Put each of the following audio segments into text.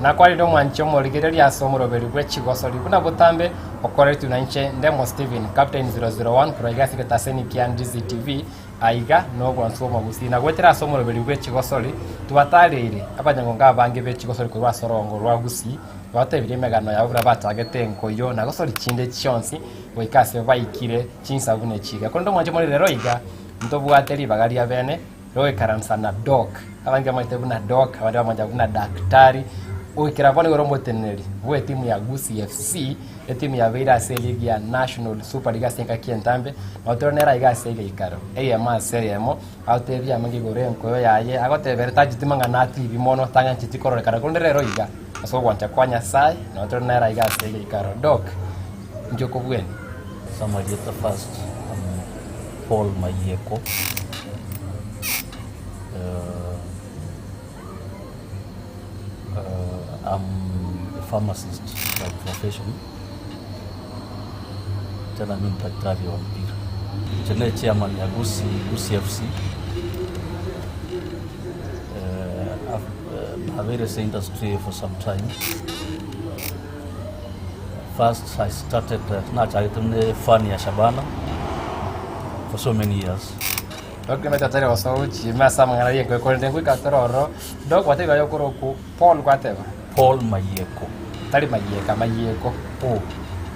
Nakwarire omwanchi omorigereria ase omoroberi bwe chigosori buna botambe okoretwe nainche Ndemo Stephen, Captain 001 korwa iga ase egetaseni kia Ndizi TV, aiga nobwansu bw'omogusii. Na goetera ase omoroberi bwe chigosori twatareire abanyangongo abange be chigosori korwa ase orongo rwa Gusii, batebirie emegano yabo buna bachagete enkoyo na gosori chinde chionsi goika ase baikire chinsa buna echi iga. Korende omwanchi omoriri rero iga ntobwate ribaga ria bene Rogoikaransa na Doc. Abange bamanyete buna Doc, abande bamanyete buna Daktari. Goikera bono igoro omoteneneri bw'etimu ya Gusii FC, etimu yabeire ase eligi ya National Super League ase engaki entambe, nabo tore nere aiga ase egeikaro eyemo ase eyemo, agotebia amange igoro enkoyo yaye, agoteba ere tacheti mang'ana atibi mono, tang'ancheti kororekana, korende rero iga, ase ogwancha kwa Nyasaye, nabo tore nere aiga ase egeikaro. Doc, inki okobwenia? Ase amarieta first, I'm Paul Mayeko, I'm a pharmacist by profession, tena mi ni daktari wa mpira. Inche ne chairman ya Gusii, Gusii FC, nabeire ase industry for some time. First I started nachagete ne fan ya Shabana for so many years. Doc nimanyete tari gosoa gochia ime ase amang'ana y'enkoyo korende ngoika tore ororo. Doc gwateba aye okorokwa Paul gwateba? Paul Mayeko. Tari Mayeka, Mayeko. Oh.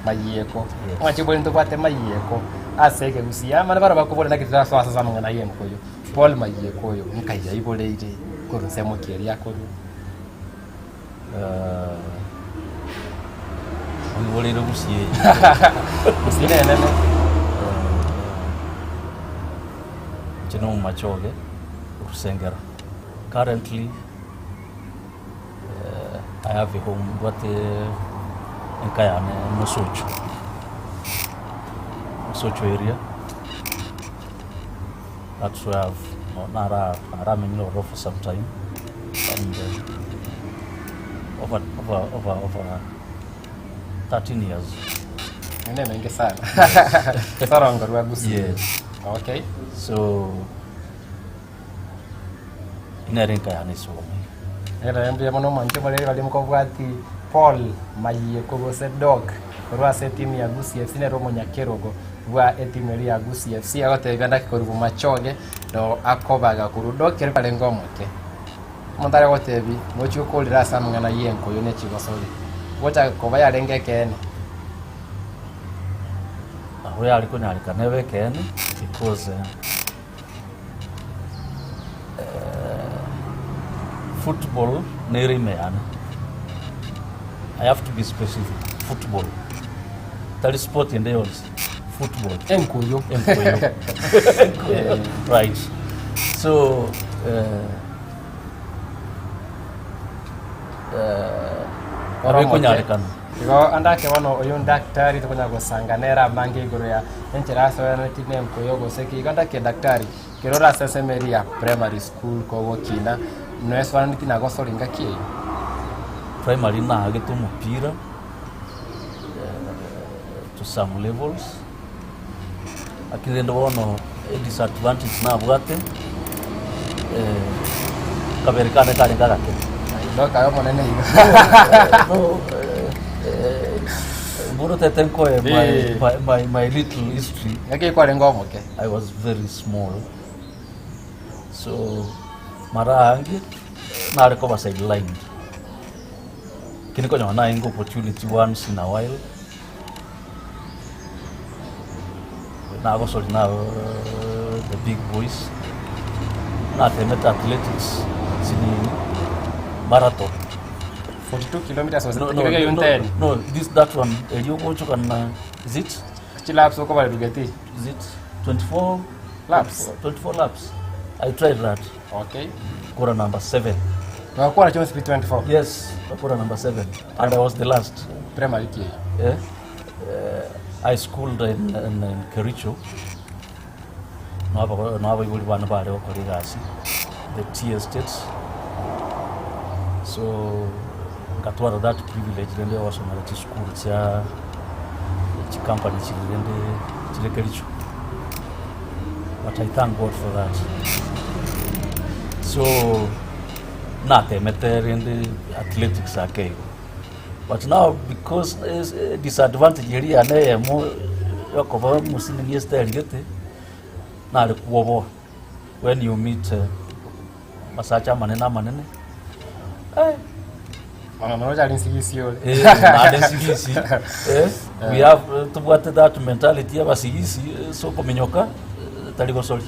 Mayeko. Yes. Mwanche bori ntobwate Mayeko ase ekegusii. Amana barabwo bakobora naki tarasoa ase amang'ana y'enkoyo. Paul Mayeko oyo nkai aiboreire korwa ensemo ki eria akorwa? Oiboreire gusii eye. Gusii nenene. Inche na omomachoge Rusengera. Currently I have a home mbwate enka yane Mosocho, Mosocho area, that's where I've nara naramenyire ororo for some time and over over over over 13 years. Ene emenge sana. Torongo rwa Gusii. Yes. Okay. So nere enka yane esome. Ere mbuya mono omwanche borere baria mokobwati Paul Mayieko gose Dog korwa ase etimu ya Gusii FC nere omonyakerogo bwa etimu eria ya Gusii FC agotebia ndaki korwa bomachoge no akobaga korwa Dog kero kwarenge omoke. Omonto are gotebi nochie okorire ase amang'ana y'enkoyo ne chigosori gocha koba yarenge ekeene. Nabo yare konyarekana ebe ekeene because football nere ime yane, I have to be specific, football, tari sport ende yonsi, football. Enkoyo. Enkoyo. Right. So, eh, eh, nabo ekonyarekana. Igo ande ake bono oyo daktari tokonyara gosanga nere amange igoro ya enchera asoeraneti na enkoyo gose ki. Igo ande ake daktari, kero ore ase ensemo eria ya primary school kogokina, noesoaneti na gosori ngaki eyio? Primary naagete omopira to some levels, lakini rende bono edisadvantage nabwate, kabere kane karenge agake. Doka aye omonene iga. No, bono tete nkoe my, Eh. my, my, my little history. Ngaki kwarenge omoke. I was very small. So mara ange nare koba sidelined. Lakini konyora naenge opportunity once in a while. Nagosori na the big boys. Natemete athletics sinini marathon. 42 kilometers was No, no, no, no, no, no, this that one erio ogochokana is it Chilaps okobara rugeti. is it 24 Laps. 24 laps i tried that Okay. kora number 7 Twakora chionsi pi 24. yes kora number 7 and i was the last Primary ki eyo. eh? uh, i schooled in, in, in kericho Nabo abaibori bane bare gokora egasi the tea estates so ngatwara that privilege rende ya gosomera chisukuru chia chicompany chiria rende chire Kericho but I thank God for that. So. Natemete rende athletics ake igo. But now because disadvantage eria yane eyemo yokoba omosinini esitari gete, nare kwoboa when you meet amasacha amanene amanene eh. Mono mono ochare nsigisi ore. Eh, naende nsigisi eh, we have eh, tobwate that mentality ya abasigisi eh, so okominyoka eh, tari gosori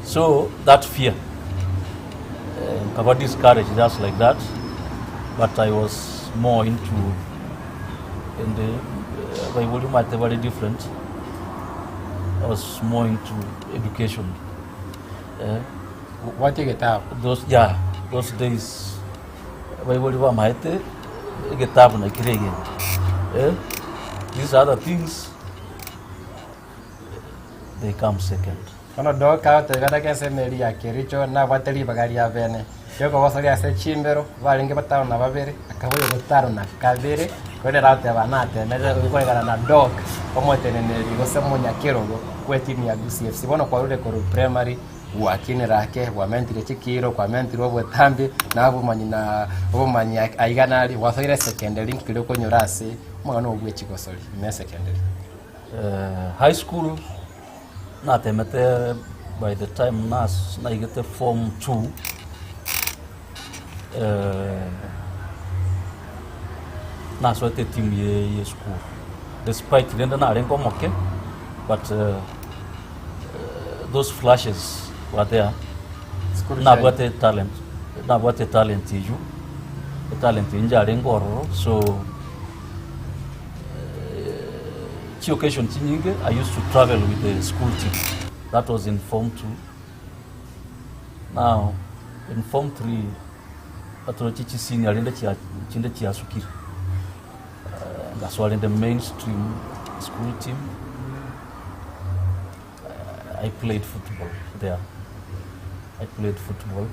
so that fear eh, nkaba discouraged just like that but I was more into and eh, abaibori omanyete bare different I was more into education eh, Bwatia egetabu. those, yeah, those days abaibori bamaete egetabu naki kere egento eh, these other things they come second. Bono Doka agotebia Daka ense emeri ya Kericho nabwate ribaga ria bene riokogosoria ase chimbero, barenge batano na babere, akaba oyo gatano na kabere, korende ere agoteba natemete gokorekana na Doc omoteneneri gose omonyakerogo bw'etimu ya Gusii FC. Bono kwarure korwa primary gwakinire ake, gwamentire chikiro, kwamentire obotambe, na obomanyi na obomanyi aiga naria, gwasoire secondary nki keria okonyora ase omogano obo bwe chigosori ime esecondary. High school natemete by the time nas naigete form two nasoete etimu ye ye esukuru despite rende narenge omoke but those flashes were there School nabwate etalent nabwate etalent eywo etalent eywo njarenge ororo so Chi occasion chinyinge I used to travel with the school team. That was in form 2. Now in form 3 atoroche chi senior rende chia chinde chiasukire. Uh, ngasoa rende mainstream school team. Uh, I played football there. I played football.